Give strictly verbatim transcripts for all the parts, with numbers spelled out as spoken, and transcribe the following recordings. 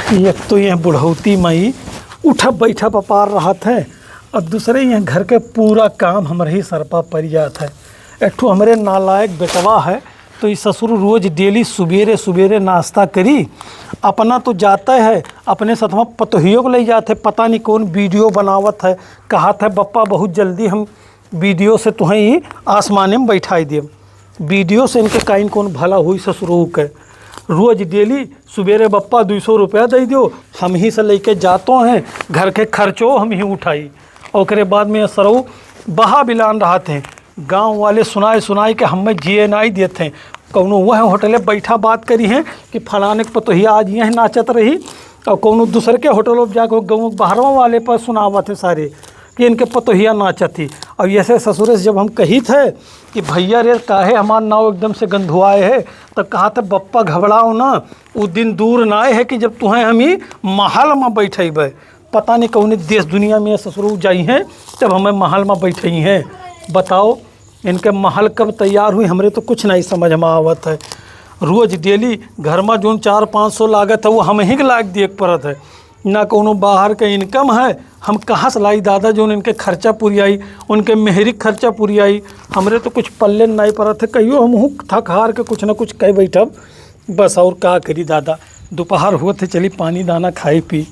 एक तो यह बुढ़ौती माई उठब बैठब अपार रहत है, और दूसरे यह घर के पूरा काम हमरे ही सर पर पड़ जात है। एक ठो हमरे नालायक बेटवा है, तो ई ससुर रोज डेली सुबेरे सुबेरे नाश्ता करी, अपना तो जाता है, अपने साथ में पतोहियो को ले जात है। पता नहीं कौन वीडियो बनावत है, कहत है, "बप्पा, बहुत जल्दी हम वीडियो से तुहें ही आसमाने में बैठाई देब।" वीडियो से इनके काइन कौन भला हुई ससुरो के? रोज डेली सुबेरे बप्पा दुई सौ रुपया दे दियो, हम ही से लेके जातो हैं, घर के खर्चो हम ही उठाई। ओकरे बाद में सरऊ बहा बिलान रहत हैं, गाँव वाले सुनाए सुनाए के हमें जिए नाई देत हैं। कौनो वह होटले बैठा बात करी हैं कि फलाने के पतोहिया आज यह नाचत रही, और कौनो दूसर के होटल पर जाके गाँव बहरवा वाले पर सुनावत है सारे कि इनके पतोहिया नाचत ही। और ऐसे ससुरे से जब हम कही थे कि "भैया रे, काहे हमार नाव एकदम से गंधुआए है?" तो कहा था, "बप्पा घबराओ ना, वो दिन दूर ना आए है कि जब तुहें हम ही महल में बैठेबे।" पता नहीं कौने देश दुनिया में ससुरो जाई हैं, तब हमें महल में बैठई हैं। बताओ, इनके महल कब तैयार हुई, हमरे तो कुछ नहीं समझ में आवत है। रोज डेली घर में जोन चार पाँच सौ लागत है, वो हम ही के लाग दिए के पड़त है। ना कौनो बाहर के इनकम है, हम कहाँ से लाई दादा, जोन इनके खर्चा पुरियाई, उनके मेहरी के खर्चा पुरियाई। हमरे तो कुछ पल्ले नहीं पड़त है, कहियो हम हूँ थक हार के कुछ ना कुछ कह बैठब। बस और का करी दादा, दोपहर होत है, चली पानी दाना खाई पी।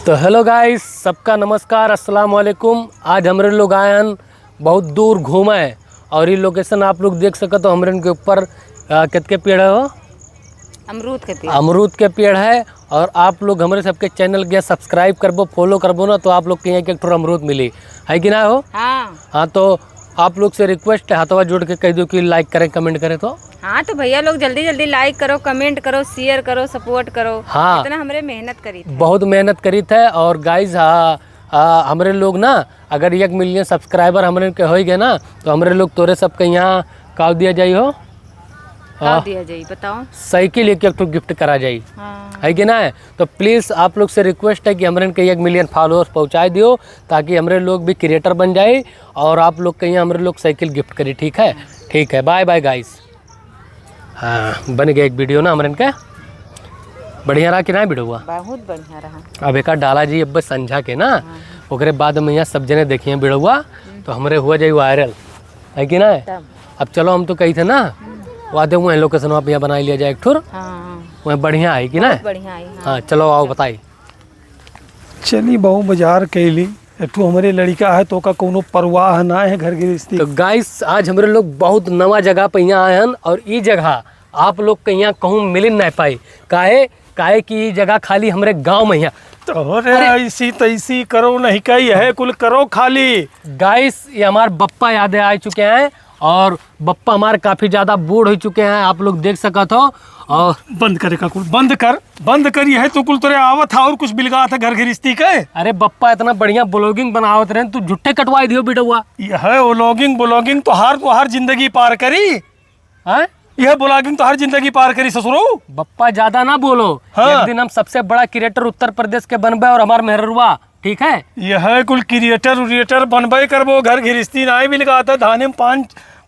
तो हेलो गाइस, सबका नमस्कार, अस्सलाम वालेकुम। आज हमरे लोग आए हन बहुत दूर घूमे, और ये लोकेशन आप लोग देख सकत हो, हमरे इनके ऊपर, आ, कितके पेड़ है हो? अमरूद के पेड़। अमरूद के पेड़ है। और आप लोग हमरे सबके चैनल के सब्सक्राइब करबो, फॉलो करबो ना, तो आप लोग के यहाँ एक ठो अमरूद मिली, है कि ना हो? हाँ। हाँ, तो आप लोग से रिक्वेस्ट है, हाथवा जोड़ के कह दो कि लाइक करें, कमेंट करें तो। हाँ, तो भैया लोग जल्दी जल्दी लाइक करो, कमेंट करो, शेयर करो, सपोर्ट करो। हाँ। इतना हमरे मेहनत करी थे। बहुत मेहनत करी थे। और गाइस, हाँ, आ, हमरे लोग ना, अगर एक मिलियन सब्सक्राइबर हमरे के होई गए ना, तो हमरे लोग तोरे सबके यहाँ का दिया जाई हो? का आ, दिया जाई, बताओ। साइकिल एक एक ठो गिफ्ट करा जाई, हाँ। है कि ना? तो प्लीज आप लोग से रिक्वेस्ट है कि हमरे के एक मिलियन फॉलोअर्स पहुँचाई दियो, ताकि हमरे लोग भी क्रिएटर बन जाए और आप लोग के यहाँ हमरे लोग साइकिल गिफ्ट करी, ठीक है? ठीक है, बाय बाय गाइस। हाँ, बन गया एक वीडियो ना हमरन के। बढ़िया रहा कि ना वीडियो हुआ? बहुत बढ़िया रहा। अब एका डाला जी अब संझा के ना, हाँ। ओकरे बाद में यहाँ सब जने देखिए वीडियो हुआ, हम्म। तो हमरे हुआ जाई वायरल, है कि ना? तब। अब चलो, हम तो कही थे ना, हम्म। वादे हुए लोकेशन वहाँ पे यहाँ बनाई लिया जाए एक ठुर। हाँ। वह बढ़िया है कि ना? बहुत बढ़िया है, हाँ। हाँ, चलो आओ बताई। चली बहू बाजार कैली, एक ठो हमरे लड़िका है तो ओका कौनो परवाह ना है घर गृहस्थी। तो गाइस, आज हमरे लोग बहुत नवा जगह पे यहाँ आए हन और ई जगह आप लोग के यहाँ कहूँ मिल नहीं पाई। काहे? काहे कि ई जगह खाली हमरे गाँव में है। तो रे अरे! ऐसी तैसी करो नहीं का, यह कुल करो खाली। गाइस, ये हमार बप्पा याद आ चुके हैं। और बप्पा हमार काफी ज्यादा बूढ़ हो चुके हैं, आप लोग देख सकत हो। और बंद करे का कुल, बंद कर, बंद कर, यह तो कुल तोरे आवत है और कुछ बिलगात है घर गृहस्थी के। अरे बप्पा इतना बढ़िया ब्लॉगिंग बनावत रहे, तू झुट्ठे कटवाई दियो बिटुआ। यह व्लॉगिंग, ब्लॉगिंग तो हर, तो हर जिंदगी पार करी। हैं? यह ब्लॉगिंग तो हर जिंदगी पार करी ससुरो। बप्पा ज्यादा ना बोलो। हाँ। एक दिन हम सबसे बड़ा क्रिएटर उत्तर प्रदेश के बनबे और हमार मेहररुआ ठीक है? यह कुल क्रिएटर उरिएटर बनबे करबो, घर गृहस्थी नाई बिलगात है, धाने में पान,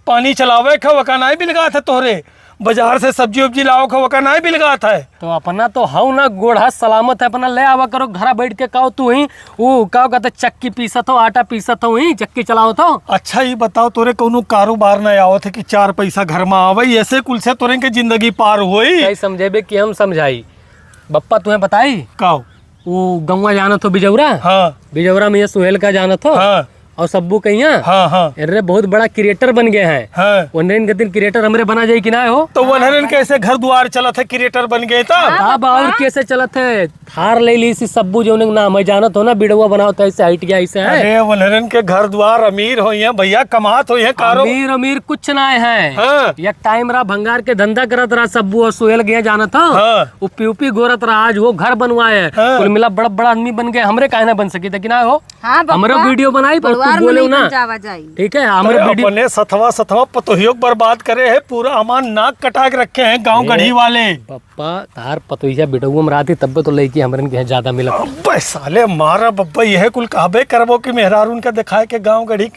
पानी चलावे खा वका नाई बिलगात है तोहरे, बाजार से सब्जी उब्जी लाओ खा वका नाई बिलगात है। तो अपना तो हऊ ना गोड़ा सलामत है, अपना ले आवा करो घरा बैठ के, काओ तू ही, वो काओ कहते चक्की पीसत हो, आटा पीसत हो ही, चक्की चलावत हो। अच्छा ये बताओ तोरे कौनो कारोबार ना आवत है कि चार पैसा घर में आवे, ऐसे कुल से तोरे के जिंदगी पार होई? नहीं समझेबे कि हम समझाई, बप्पा तुम्हें बताई? काओ? ऊ गौवा जानत हो बिजौरा? हाँ। बिजौरा में ये सुहेल का जानत हो? हाँ। और सब्बू कहिया? हाँ, हाँ। अरे बहुत बड़ा क्रिएटर बन गए हैं। हाँ। उन्हें इनके दिन क्रिएटर हमरे बना जाए कि ना हो? तो उन्हें कैसे घर द्वार चलत है, क्रिएटर बन गए तो? हाँ, अब और बप्पा। कैसे चलत है? थार ले ली सी सब्बू जो उन्हें नाम है जानत हो ना, बिड़वा बनाओ तो ऐसे हट गया ऐसे है। अरे उन्हें के घर द्वार अमीर हो हैं भैया, कमात हो हैं कारो। अमीर अमीर कुछ ना है। हाँ। एक टाइम रहा भंगार के धंधा करत रहा सब्बू और सुहेल गया जानत हो? हाँ। वो पीपी गोरत रहा, आज वो घर बनवाए है। हाँ। कुल मिला बड़ा बड़ा आदमी बन गए, हमरे काहे ना बन सकी था कि ना हो? हाँ, बप्पा, हमरे वीडियो बनाई पर कुछ परिवार में बोले नहीं ना। बन जावा जाई। ठीक है, हमरे अरे वीडियो अपने सथवा सथवा पतोहियो के बर्बाद करे है, पूरा हमार नाक कटा के रखे हैं गाँव ए, गढ़ी वाले। बप्पा, तार पतोहिया बिटुआ में रहती तब्बे तो लइकी हमरन के यहाँ ज्यादा मिलत। अबे साले मारा बप्पा, यह कुल कहबे करबो कि मेहरारून का दिखाए के गाँव गढ़ी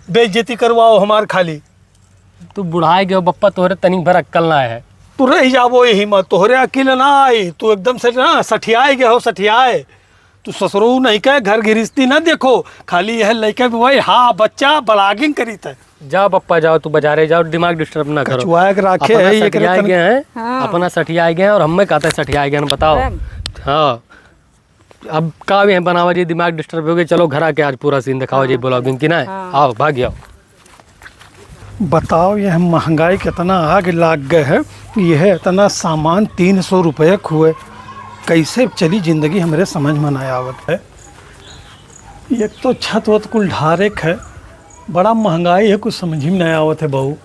बेइज्जती करवाओ हमार खाली। तू बुढ़ाए गयो बप्पा, तोहरे तनिक भर अक्कल ना है। तू रहि जाबो यही मा, तोहरे अकिल ना आई, तू एकदम से ना सठियाए गए हो, सठियाए। तू ससुरऊ नहीं कहे, घर गृहस्थी ना देखो, खाली यह लइका भी वही, हाँ, बच्चा blogging करीत है। जाओ पप्पा, जाओ, तू बाजारे जाओ, दिमाग disturb ना करो। कचुआ के राखे अपना है, ये करे सठियाए तन- गए हैं, हाँ। अपना सठियाए गए हैं और हमें कहते हैं सठियाए गए हैं, बताओ। राम। हाँ, अब का भी है बनावा जी, दिमाग disturb हो गए। चलो घर आके आज पूरा scene दिखाओ जी, हाँ। Blogging की ना है। हाँ। आओ, भाग जाओ। बताओ, यह महंगाई कितना आग लाग गए है। यह इतना सामान तीन सौ रुपये खुए, कैसे चली जिंदगी, हमरे समझ में ना आवत है। एक तो छत वत कुल ढारेक है, बड़ा महंगाई है, कुछ समझ में ना आवत है बहू।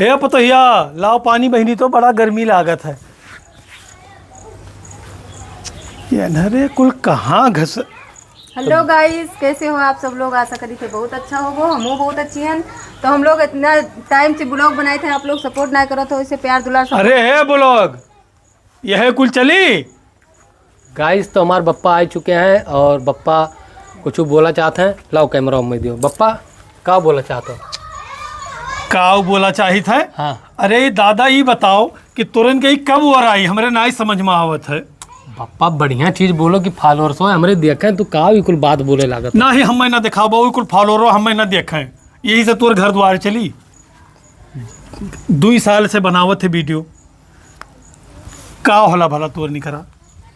ए पतोहिया, लाओ पानी बहिनी, तो बड़ा गर्मी लागत है। ये अनहरे कुल कहाँ घस- Hello guys, कैसे हो आप सब लोग? आशा करी थे बहुत अच्छा होगो, हमहू बहुत अच्छी हन। तो हम लोग इतना time से vlog बनाए थे, आप लोग support ना करत हो, इसे प्यार दुलार support। अरे हे vlog, यह कुल चली। Guys, तो हमारे बप्पा आ चुके हैं और बप्पा कुछ बोला चाहते हैं। लाओ camera में दियो बप्पा। का बोला चाहत हो? का बोला चाहित है? हाँ। अरे दादा, ई बताओ कि तोरन के ई कब ओर आई, हमरे नाई समझ में आवत है। बप्पा, बढ़िया चीज बोलो कि followers हो, हमरे देखें, तू का ई कुल बात बोले लागत है? नाही, हमें ना दिखाओ बाबू, ई कुल follower हो, हमें ना देखें, यही से तोर घर द्वार चली। दुई साल से बनावत है video, का होला भला तोर निकरा?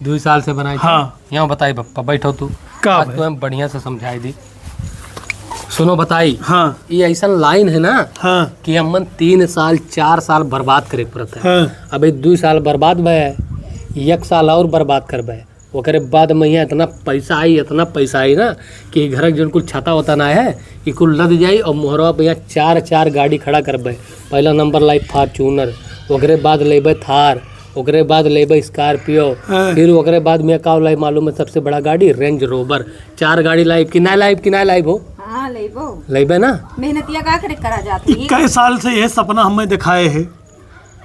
दुई साल से बनाई थी। हाँ। यहाँ बताई बप्पा, बैठो तू। का आज भाई? तो हम बढ़िया से समझाई दी। सुनो बताई। हाँ। ये ऐसन line है ना हाँ। कि हमन तीन साल, चार साल बर्बाद करे पड़त है। हाँ। अबे दुई साल बर्बाद भय, एक साल और बर्बाद करबे, ओकरे बाद में यहाँ इतना पैसा आई, इतना पैसा आई ना कि घर के जौन कुल छाता होता ना है, ई कुल लद जाई और मोहरवा पे यहाँ चार, चार गाड़ी खड़ा करबे। पहला number लाई Fortuner, ओकरे बाद लेबे Thar, ओकरे बाद लेबे Scorpio, हाँ। फिर ओकरे बाद में का लाई मालूम है, सबसे बड़ा गाड़ी Range Rover। चार गाड़ी लाइब कि ना लाइब, कि ना लाइब हो? हाँ, लेबो। लेबे ना? मेहनतिया का करे करा जात है? इक्कीस साल से यह सपना हमें दिखाए है,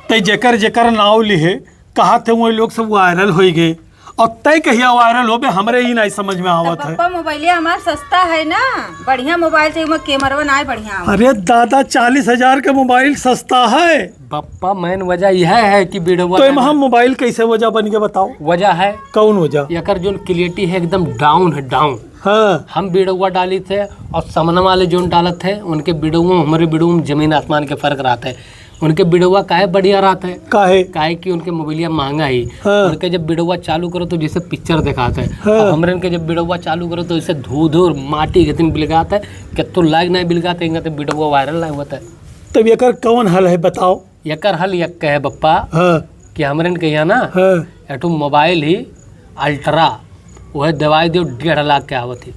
ते जेकर जेकर नाव लिहे, कहा थे वही लोग सब viral होई गए। और तय कहिया viral होबे, हमरे ही नहीं समझ में आवत है। बप्पा, मोबाइलिया हमार सस्ता है ना, बढ़िया मोबाइल चाहिए, ओमे कैमरवा ना है बढ़िया। अरे दादा, चालीस हजार के मोबाइल सस्ता है। बप्पा, main वजह यह है कि वीडियो तो एमे हम मोबाइल कैसे वजह बन के बताओ? वजह है। कौन वजह? एकर जोन quality है एकदम down है, down। हाँ। हम वीडियो डाली थे और सामने वाले जोन डालत है, उनके वीडियो में हमरे वीडियो में जमीन आसमान के फर्क रहत है। उनके वीडियोवा काहे बढ़िया रहत है? काहे? काहे कि उनके मोबाइलिया महंगा ही। हाँ। उनके जब वीडियोवा चालू करो तो जैसे पिक्चर दिखात है। हाँ। अब हमरे के जब वीडियोवा चालू करो तो जैसे धूल धूल माटी के दिन बिलगात है, कि तो लाइक नहीं बिलगात है, तो वीडियोवा viral नहीं होता है। तब एकर कौन हल है बताओ? एकर हल एक है बप्पा हाँ। कि हमरे के यहाँ ना हाँ। एक ठो मोबाइल ही Ultra, वह दवाई दियो डेढ़ लाख के आवत ही।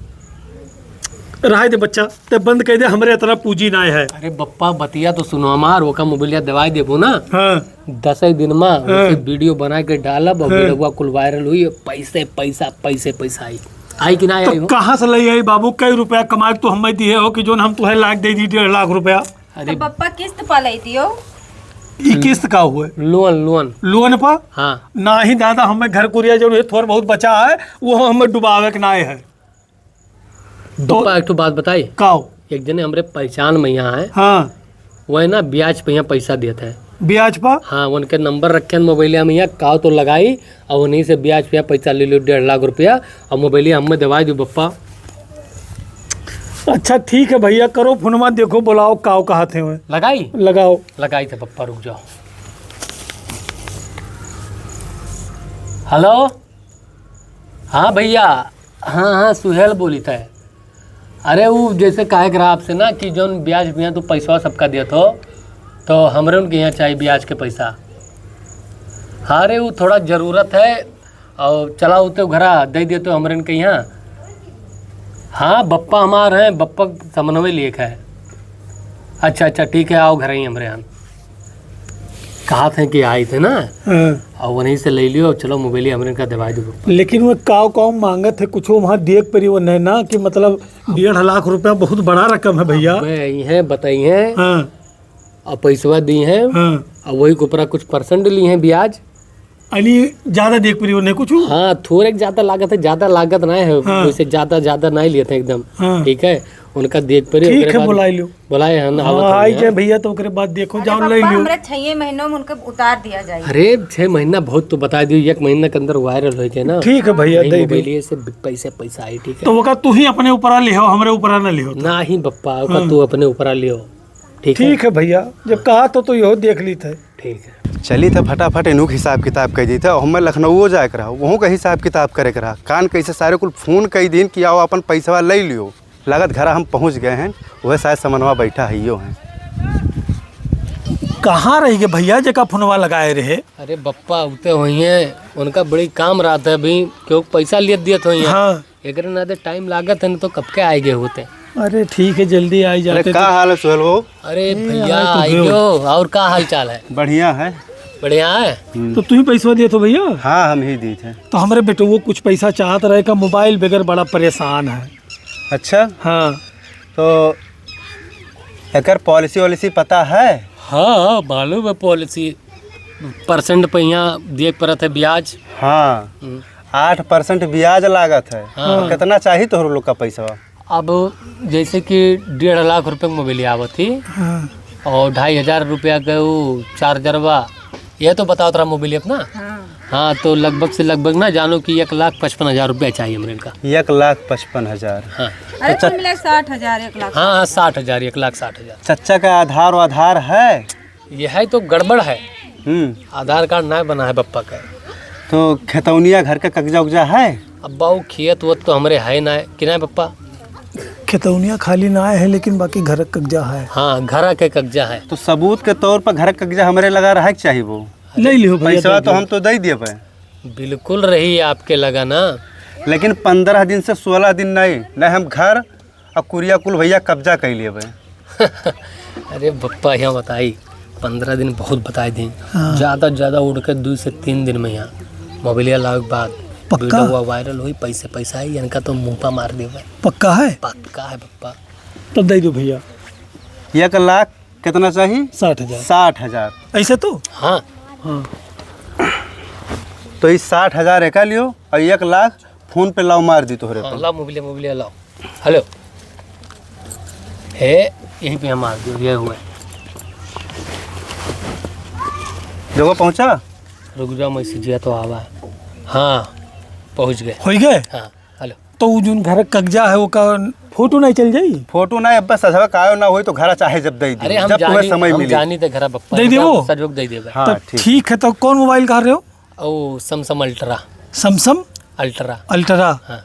रहे दे बच्चा, ते बंद कर दे, हमरे इतना पूंजी ना है। अरे बप्पा, बतिया तो सुनो हमार, ओका मोबाइलिया दवाई देबो ना, हाँ। दस ही दिन में हाँ। उसे वीडियो बना के डालब और हाँ। वीडियोवा कुल viral हुई, पैसे पैसा, पैसे पैसा आई, आई कि ना तो आई हो? कहाँ से ले आई बाबू? कई रुपया कमाए तो हमें दिए हो कि जोन हम तुहे लाख दे दी, डेढ़ लाख रुपया। अरे तो बप्पा, किस्त पा ले दियो। ई किस्त का हुए? Loan, loan। Loan पा? हाँ। नाही दादा, हमें घर कुरिया जो है थोड़ा बहुत बचा है, वो हमें डुबावे के नाय है। तो बप्पा, एक ठो बात बताई। काओ? एक जने हमरे पहचान में यहाँ है। हाँ। वह ना ब्याज पे यहाँ पैसा देत है। ब्याज पा? हाँ, उनके नंबर रखे हैं मोबाइलिया में, यहाँ काओ तो लगाई और उन्हीं से ब्याज पे यहाँ पैसा ले लो, डेढ़ लाख रुपया, और मोबाइलिया हमें दवाई दो बप्पा। अच्छा ठीक है भैया, करो फोनवा, देखो बुलाओ काओ कहा थे वह। लगाई? लगाओ। लगाई थे बप्पा, रुक जाओ। Hello, हाँ भैया, हाँ हाँ सुहेल बोलित है। अरे उ जैसे काहे के रहा आपसे ना कि जौन ब्याज पे यहाँ तू पैसवा सबका देत हो, तो हमरे उनके यहाँ चाहिए ब्याज के पैसा। हाँ रे, उ थोड़ा जरूरत है, और चला उते घरा दे देते हमरे उनके यहाँ। हाँ, बप्पा हमार हैं, बप्पा समन्वय लेख है। अच्छा अच्छा, ठीक है, आओ घर ही हमरे यहाँ। कहा थे कि आई थे ना, हाँ। और वहीं से ले लियो, चलो मोबाइल हमरे का दवाई दो। लेकिन वो काव काव मांगत है, कुछ वहाँ देख परी वो नहीं ना कि मतलब डेढ़ लाख रुपया बहुत बड़ा रकम है भैया। अबे, यही है, बताइए। हाँ। और पैसवा दी हैं, हाँ। और वही के ऊपर कुछ percent ली हैं ब्याज। अली ज्यादा देख परी वो नहीं कुछ? हाँ, थोड़े ज्यादा लागत है, ज्यादा लागत नहीं है, हाँ। वैसे ज्यादा, ज्यादा नहीं लेते एकदम। हाँ। ठीक है, उनका देख परी, ठीक ओकरे है, बाद बुलाई लियो। बुलाए हैं ना, हाँ, आवत आई हैं। जाए भैया, तो ओकरे बाद देखो, अरे जाओ, पप्पा, ले लियो। हमरा छह महीनों में उनके उतार दिया जाए। अरे, छह महीना बहुत, तो बता दियो, एक महीना के अंदर viral होइ जाए ना। ठीक है भैया, वही दे दियो। मोबाइलिए से पैसे, पैसा आई, ठीक है? तो ओका तू ही अपने ऊपर आ लिहो, हमरे ऊपर आ ना लिहो तो। ना ही पप्पा, ओका हाँ। तू अपने ऊपर आ लिहो, ठीक है? ठीक है भैया, जब कहा तो, तो यहो देख ली थे। ठीक है। चली त फटाफट इनहू के हिसाब किताब कइ दी त, और हमें लखनऊ जाए के रहा, वहूँ का हिसाब किताब करे के रहा। कान कैसे सारे कुल फोन कइ दीन कि आओ अपन पैसवा ले लियो। लागत घर हम पहुँच गए हैं, वह शायद समनवा बैठा है यो हैं। कहाँ रहि गए भैया जेका फोनवा लगाए रहे? अरे बप्पा, उते होइहैं, उनका बड़ी काम रहत है अभी, क्यों पैसा लियत दियत होइहैं। हाँ। एकरे नाते टाइम लागत है, न तो कब के आए गए होते। अरे ठीक है, जल्दी आई अरे जाते का तो। हाल है सुहेल बाबू? अरे ए, भैया, आई तो आई गयो। गयो। और का हाल चाल है? बढ़िया है। बढ़िया है? हम्म। तो तू ही पैसवा दिए थो भैया? हाँ, हम ही दिए थे। तो हमरे बेटवो कुछ पैसा चाहत रहे का, मोबाइल बगैर बड़ा परेशान है। अच्छा? हाँ। तो एकर पॉलिसी वॉलिसी पता है? हाँ, हाँ, मालूम है पॉलिसी। परसेंट पे यहाँ दिए के पड़त है ब्याज। हाँ। हम्म। आठ परसेंट ब्याज लागत है। हाँ। तो कितना चाहिए तोहरे लोग का पैसा? अब जैसे कि डेढ़ लाख रुपए के मोबाइल आवत ही हाँ। और ढाई हजार रुपया के वो चार्जर बा, ये तो बताओ तोरा मोबाइल अपना। हाँ। हाँ, तो लगभग से लगभग ना जानो कि एक लाख पचपन हजार रुपया चाहिए हमरे का। एक लाख पचपन हजार। हाँ। अरे, तो कुल मिला साठ हजार, एक लाख। हाँ, हाँ, साठ हजार, एक लाख साठ हजार। चच्चा का आधार वाधार है? यह है तो गड़बड़ है। हम्म। आधार कार्ड ना बना है बप्पा का। तो खेतौनिया घर का कब्जा उब्जा है? अब्बा, वो खेत वोत तो हमरे है ना, कि ना बप्पा? खेतौनिया खाली ना है, लेकिन बाकी घर का कब्जा है। हाँ, घर के कब्जा है। तो सबूत के तौर पर घर का कब्जा हमरे लगा रहे के चाहिए वो। ले लिहो भैया, पैसा दे तो दियो। हम तो दे दिए भाई। बिल्कुल रही आपके लगा ना। लेकिन पन्द्रह दिन से सोलह दिन नहीं, नहीं हम घर और कुरिया कुल भैया कब्जा कर लिए भाई। अरे बप्पा, यहाँ बताई, पन्द्रह दिन बहुत बताई दी। हाँ। ज्यादा से ज्यादा उड़ के दो से तीन दिन में यहाँ मोबाइलिया लावे के बाद पक्का? वीडियो वायरल हुई, पैसे पैसा आई, इनका तो मुंह पा मार देवे। पक्का है? पक्का है बप्पा। तब दे दो भैया। एक लाख कितना चाहिए? साठ हजार। साठ हजार। ऐसे तो? हाँ। हाँ। तो ये साठ हजार एका लियो और एक लाख फोन पे लाओ, मार दी तोहरे हाँ, पे। लाओ मोबाइल, मोबाइल लाओ। हेलो। हे, यहीं पे हम आ गए, ये हुए। जगह पहुंचा? रुक जाओ, मैसेजिया तो आवा है। हाँ, पहुँच गए। होइ गए? हाँ, हेलो। तो उ जोन घर का कब्जा है, ओका फोटो नहीं चल जाई? फोटो नहीं, अब बस सजवा का आयो ना होई तो घर चाहे जब दे दी, अरे हम जब तुम्हें जानी, समय हम मिली। जानी थे घर बप्पा, दे देबो? सजवक दे देबे। हाँ, तब ठीक। ठीक है, तो कौन मोबाइल कह रहे हो? ओ, Samsung Ultra। Samsung? Ultra। Ultra। हाँ।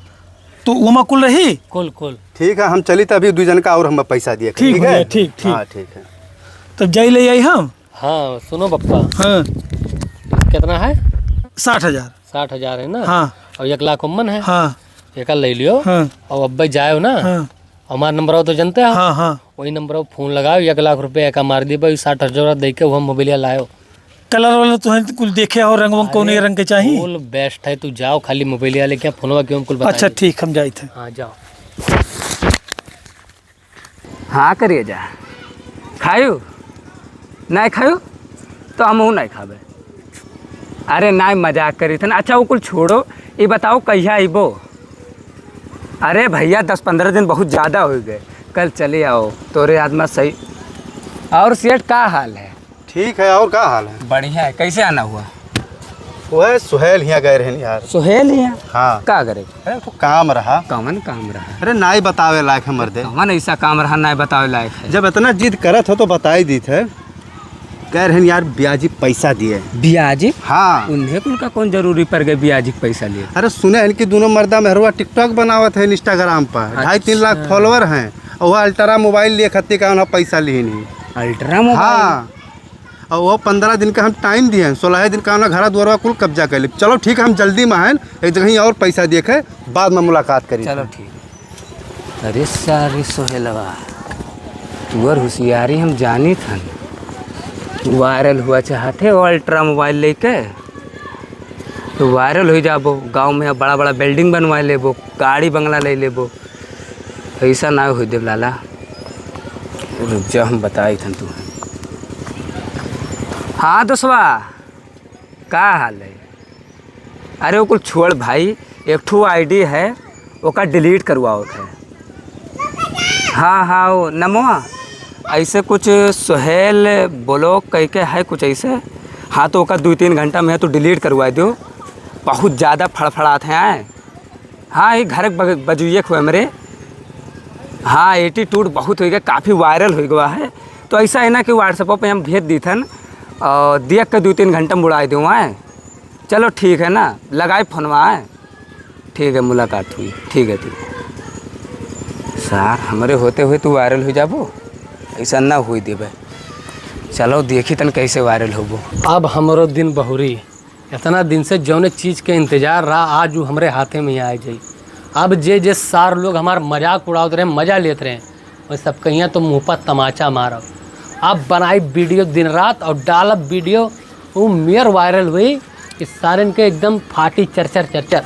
तो ओमा कुल रही? कुल, कुल। ठीक है, हम चली तभी दुई जन का और हम पैसा दिए, ठीक ठीक है? भैया, ठीक, ठीक। हाँ, ठीक है। तब जाई ले आई हम? हाँ, सुनो बप्पा। हाँ। कितना है? साठ हजार। साठ हजार है ना? हाँ। और एक लाख उम्मन है? हाँ। एका ले लियो। हाँ। और अब्बे जायो ना? हाँ। हमार नंबरवा तो जनते हो? हाँ, हाँ। वही नंबरवा फोन लगाओ, एक लाख रुपया एका मार दी भाई, साठ हजार दे के वो हम मोबाइलिया लायो। कलर वाला तो है, कुल देखे हो, रंग वंग कौन अरे, रंग के चाही? Full best है, तू जाओ, खाली मोबाइलिया लेके आ, फोनवा क्यों कुल बताइए। अच्छा, ठीक, हम जाइत हैं। हाँ, जाओ। हाँ करिए जा, खायू? नहीं खायू? तो हमहू नहीं खाबे। अरे नाय, मजाक करी थे ना। अच्छा, वो कुल छोड़ो, ये बताओ कहिया अइबो? अरे भैया, दस पन्द्रह दिन बहुत ज़्यादा हो गए, कल चले आओ, तोरे याद में सही। और सेठ, का हाल है? ठीक है, और का हाल है? बढ़िया है। कैसे आना हुआ? वह सुहेल हियाँ गए रहन यार। सुहेल हियाँ? हाँ। का करे? अरे, तो काम रहा। कवन काम रहा? अरे, नाई बतावे लायक है मर्दे। कवन ऐसा काम रहा नाई बतावे लायक है? जब इतना जिद करत हो तो बताई दीत है। कह रहन यार, ब्याजी पैसा दिए। ब्याजी? हाँ। उन्हें कुल का कौन जरूरी पड़ गए ब्याजी के पैसा लिए? अरे, सुने हैं कि दोनों मर्दा मेहरुआ TikTok बनावत है Instagram पर, अच्छा। ढाई तीन लाख follower हैं, और वह Ultra मोबाइल लिए खत्ती का उन्हें पैसा लिए नहीं। Ultra मोबाइल? हाँ। और वो पन्द्रह दिन का हम टाइम दिए हैं, सोलह दिन का ना घर दुआरवा कुल कब्जा कर ले। चलो ठीक है, हम जल्दी में हैं, एक जगह और पैसा दिए के बाद में मुलाकात करी। चलो ठीक। अरे सारे सोहेलवा, तुअर होशियारी हम जानी थन। वायरल हुआ चाहते हो Ultra मोबाइल लेके, तो वायरल हो जाबो, गाँव में बड़ा बड़ा building बनवा लेबो, गाड़ी बंगला ले लेबो। ऐसा ना हो देव लाला, रुक जा, हम बताई थन तू। हाँ दोस्तवा, का हाल है? अरे वो कुल छोड़ भाई, एक ठो ID है, ओका delete करवाओ थे। हाँ, हाँ, वो नमवा, ऐसे कुछ सोहेल ब्लॉग कह के है कुछ ऐसे। हाँ, तो ओका दुइ तीन घंटा में तो डिलीट करवा दियो, बहुत ज्यादा फड़फड़ात है आए। हाँ, ये घर के बग-, बजुइये खुए मेरे। हाँ, एटीट्यूड बहुत होइ गया, काफी वायरल होइ गवा है। तो ऐसा है ना कि WhatsApp पे हम भेज दीथन और देख के दुइ तीन घंटा में उड़ाए देवा है। चलो ठीक है ना, लगाई फोनवा है। ठीक है, मुलाकात हुई। ठीक है, ठीक है। सार, हमरे होते हुए तू वायरल होइ जाबो, ऐसा ना होइ देबे। चलो देखी तन कैसे वायरल होबो। अब हमरो दिन बहुरी, इतना दिन से जौने चीज के इंतजार रहा, आज उ हमरे हाथे में आ जाई। अब जे जे सार लोग हमार मजाक उड़ावत रहे, मजा लेत रहे, वह सब कहिया तो मुंह पर तमाचा मारब। अब बनाई वीडियो दिन रात और डालब वीडियो, वो मेर वायरल हुई कि सारन के एकदम फाटी चरचर चरचर।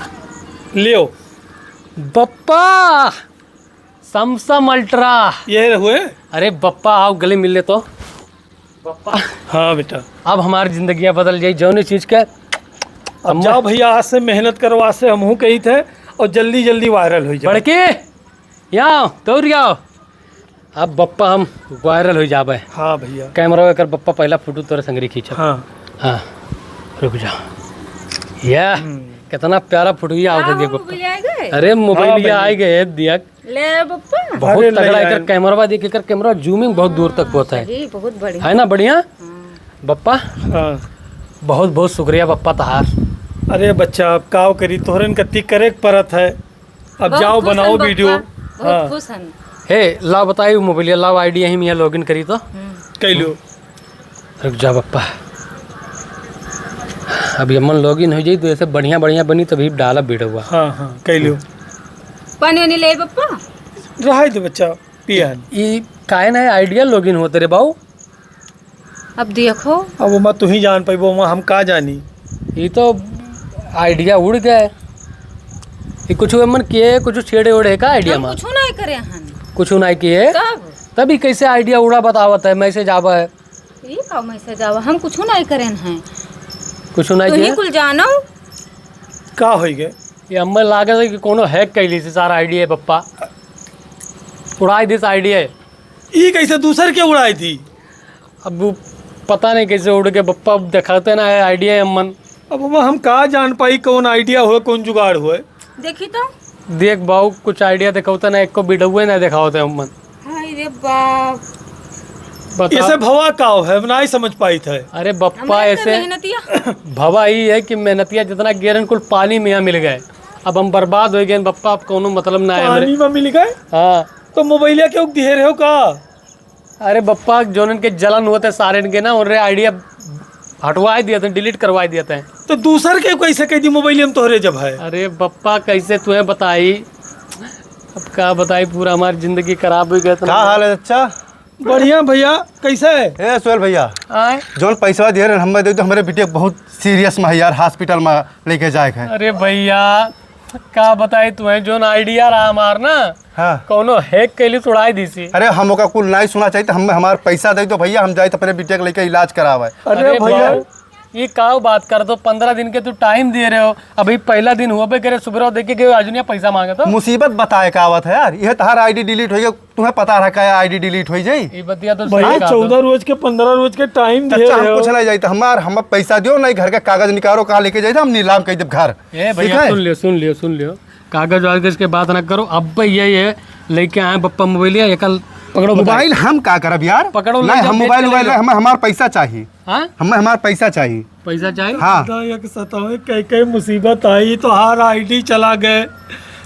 लियो। बप्पा, समसम अल्ट्रा। ये हुए। अरे बप्पा, आओ गले मिल ले तो। बप्पा। हाँ बेटा। अब हमारी जिंदगियां बदल जाई, जौने चीज के अब हम जाओ भैया, आज से मेहनत करो, आज से हमहू कही थे और जल्दी जल्दी वायरल हो जाओ। बड़के, यहाँ दौड़ आओ। अब बप्पा हम वायरल हो जाबे। हाँ भैया। कैमरा एकर बप्पा पहला फोटो तोरे संगरी खींचब। हाँ। हाँ, रुक जा। यह हम्म। कितना प्यारा फोटो ये आवत है, हाँ, देखो। मोबाइल आ गए? अरे मोबाइल हाँ, ये भैया। आ गए, दिया। ले बप्पा। बहुत अरे तगड़ा ले एकर यार। कैमरा, देख एकर कैमरा जूमिंग बहुत दूर तक होता है। सही, बहुत बढ़िया। है ना बढ़िया? हाँ। बप्पा, हाँ। बहुत बहुत शुक्रिया बप्पा तहार। अरे बच्चा, अब काव करी, तोहरन कत्ती करे के परत है। अब बहुत जाओ खुश बनाओ हन वीडियो। बप्पा, बहुत हाँ। खुश हन। हे, लाव बताई उ मोबाइलिया, लाव आईडी यहीं में लॉगिन करी तो। हम्म। कैलो। रुक जा बप्पा, अभी अमन लॉगिन हो जाई तो ऐसे बढ़िया बढ़िया बनी तभी डाला वीडियो। हाँ, हाँ, कैलो। पानी वानी ले बप्पा। रहाई दे बच्चा, पिया। ई काहे ना आइडिया लॉगिन होते रे बाऊ? अब देखो। अब ओमा तू ही जान पाइबो, ओमा हम का जानी। ई तो आइडिया उड़ गए। ई कुछ मन किए, कुछ छेड़े ओड़े का आइडिया हम मा? कुछ नहीं करे हन। कुछ नहीं किए? तब? तभी कैसे आइडिया उड़ा बतावत है, मैसेज आवा है। ई का मैसेज आवा? हम कुछ नहीं करेन हैं। कुछ नहीं तू ही किए? कुल जानो। का होई गए? ये हमें लागत है कि कोनो हैक कैली से सारा आइडिया है बप्पा। उड़ाई दिस आइडिया है। ई कैसे दूसर के उड़ाई दी? अब वो पता नहीं कैसे उड़ के बप्पा, अब दिखाते ना है आइडिया है अम्मन। अब हम, हम का जान पाई कौन आइडिया होए, कौन जुगाड़ होए। देखी तो। देख बाऊ, कुछ आइडिया दिखावते ना, एको बिडौए ना दिखावते अम्मन। हाय रे बाप। बता। इसे भवा का हो है, अब ना ही समझ पाई था। अरे बप्पा, हमारे ऐसे मेहनतिया। भवा ई है कि मेहनतिया जितना गेरन कुल पानी में यहाँ मिल गए। अब हम बर्बाद हो गए बप्पा, अब कौनो मतलब ना है हमरे। पानी में मिल गए? हाँ। तो मोबाइलिया के उक दिहे रहे हो का? अरे बप्पा, जोनन के जलन होते सारेन के ना, उनरे आइडिया हटवाए दिया था, डिलीट करवाए दिया था। तो दूसर के कैसे कह दी मोबाइल हम तोहरे जब है? अरे बप्पा, कैसे तुम्हें बताई, अब का बताई, पूरा हमारी जिंदगी खराब हो गया था। का हाल है चच्चा? बढ़िया भैया, कैसे है? ए सोहेल भैया, आए? जौन पैसवा दिए रहे हमें दे दो, हमारे बिटिया बहुत सीरियस में है यार, हॉस्पिटल में लेके जाए के है। अरे भैया, का बताई तुम्हें, जोन आइडिया रहा हमार ना, हाँ। कौनो हैक कैली तो उड़ाई दी सी। अरे हम ओका कुल नहीं सुना चाहिए, तो हम हमार पैसा दे दो भैया, हम जाए तो अपने बिटिया के लेके इलाज करावे। अरे अरे भैया। बाबू, ये काव बात कर दो, पन्द्रह दिन के तू टाइम दे रहे हो, अभी पहला दिन हुआ बे करे, सुबह देखे के आज नहीं पैसा मांगे तो। मुसीबत बताए का आवत है यार, ये तहार आईडी डिलीट हो गया, तुम्हें पता रहा का आईडी डिलीट हो जाई? ये बतिया तो भैया, सही कहा चौदह तू। रोज के, पन्द्रह रोज के टाइम दे चच्चा, रहे हम हो। कुछ नहीं जाइत, हमार, हम पैसा दियो, नहीं घर का कागज निकालो, कहाँ लेके जाइत, हम नीलाम कर देब घर। ए ठीक भैया, है? सुन लियो, सुन लियो, सुन लियो, कागज वागज के बात ना करो। अब ये, ये लेके आए बप्पा मोबाइल, ये कल पकड़ो, मोबाइल बताइए। हम का करब यार? पकड़ो, ले नहीं, जाओ, हम बेच मोबाइल के ले वोबाइल जाओ। नहीं, हमें हमार पैसा चाहिए। हाँ? हमें हमार पैसा चाहिए। पैसा चाहिए? हाँ। दादा, एक सतावे, कई, कई मुसीबत आई, तो हार आईडी चला गए।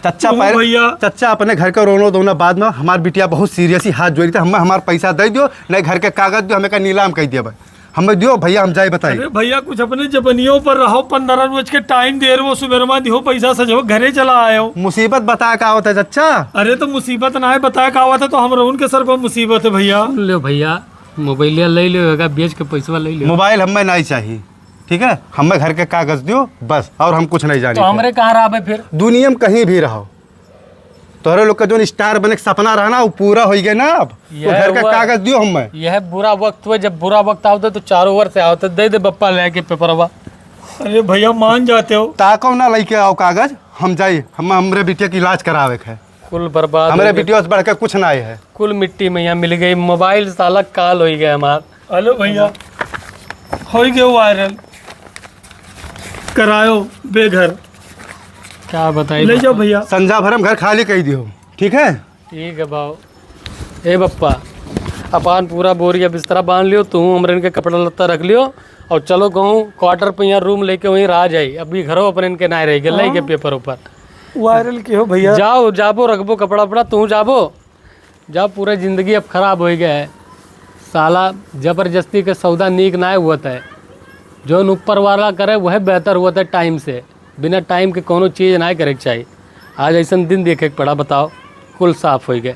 चच्चा तुम पहले, भैया। चच्चा अपने घर का रोनो दो ना, बाद में हमार बिटिया बहुत सीरियस ही, हाथ जोड़ी थे, हमें हमार पैसा दे दियो, नहीं घर के कागज दियो, हमें का नीलाम कर दिया भाई। हमें दियो भैया, हम जाए बताई। अरे भैया, कुछ अपने जबनियों पर रहो, पन्द्रह रोज के टाइम दे रहे हो, सुबेरमा दिहो पैसा, सजो घरे चला आयो। मुसीबत बताए का होता है चच्चा? अरे तो मुसीबत ना है, बताए का होता तो हम उनके सर पर मुसीबत है भैया। सुन लो भैया, मोबाइलिया ले लो, एका बेच के पैसवा ले लो। मोबाइल हमें नहीं चाहिए, ठीक है? हमें घर के कागज दियो बस, और हम कुछ नहीं जानी तो थे। हमरे कहाँ रहबे फिर? दुनिया में कहीं भी रहो, तोहरे लोग का जोन स्टार बने के सपना रहा ना, वो पूरा हो गया ना। अब तो यह घर का हुआ। कागज दियो हमें। यह बुरा वक्त हुआ, जब बुरा वक्त आवता तो चारों ओर से आवता, दे दे बप्पा लेके पेपरवा। अरे भैया, मान जाते हो। ताको ना लेके आओ कागज, हम जाई, हम हमरे बिटिया के इलाज करावे के है। कुल बर्बाद हमरे हो गए। वीडियो से बढ़ के कुछ ना आए है। कुल मिट्टी में यहाँ मिल गई। मोबाइल साला काल हो गया हमार। हेलो भैया, हो गए वायरल, करायो बेघर। क्या बताई ले बा- जाओ भैया। संझा भर हम घर खाली कही दियो, ठीक है? ठीक है बाबू। ए बप्पा, अपन पूरा बोरिया बिस्तरा बांध लियो, तू हमरे इनके कपड़ा लत्ता रख लियो और चलो कहूँ क्वार्टर पे यहाँ रूम लेके वहीं रह जाई। अभी घरों अपन इनके ना रह गए, हाँ। के पेपर ऊपर। वायरल के हो भैया? जाओ, जाबो, रखबो कपड़ा उपड़ा, तू जाबो। जाओ, पूरा जिंदगी अब खराब हो गया है। साला जबरदस्ती के सौदा नीक ना हुआ है। जौन ऊपर वाला करे वह बेहतर हुआ है टाइम से। बिना टाइम के कोनो चीज ना करे के चाहिए। आज ऐसन दिन देखे के पड़ा, बताओ, कुल साफ हो गए।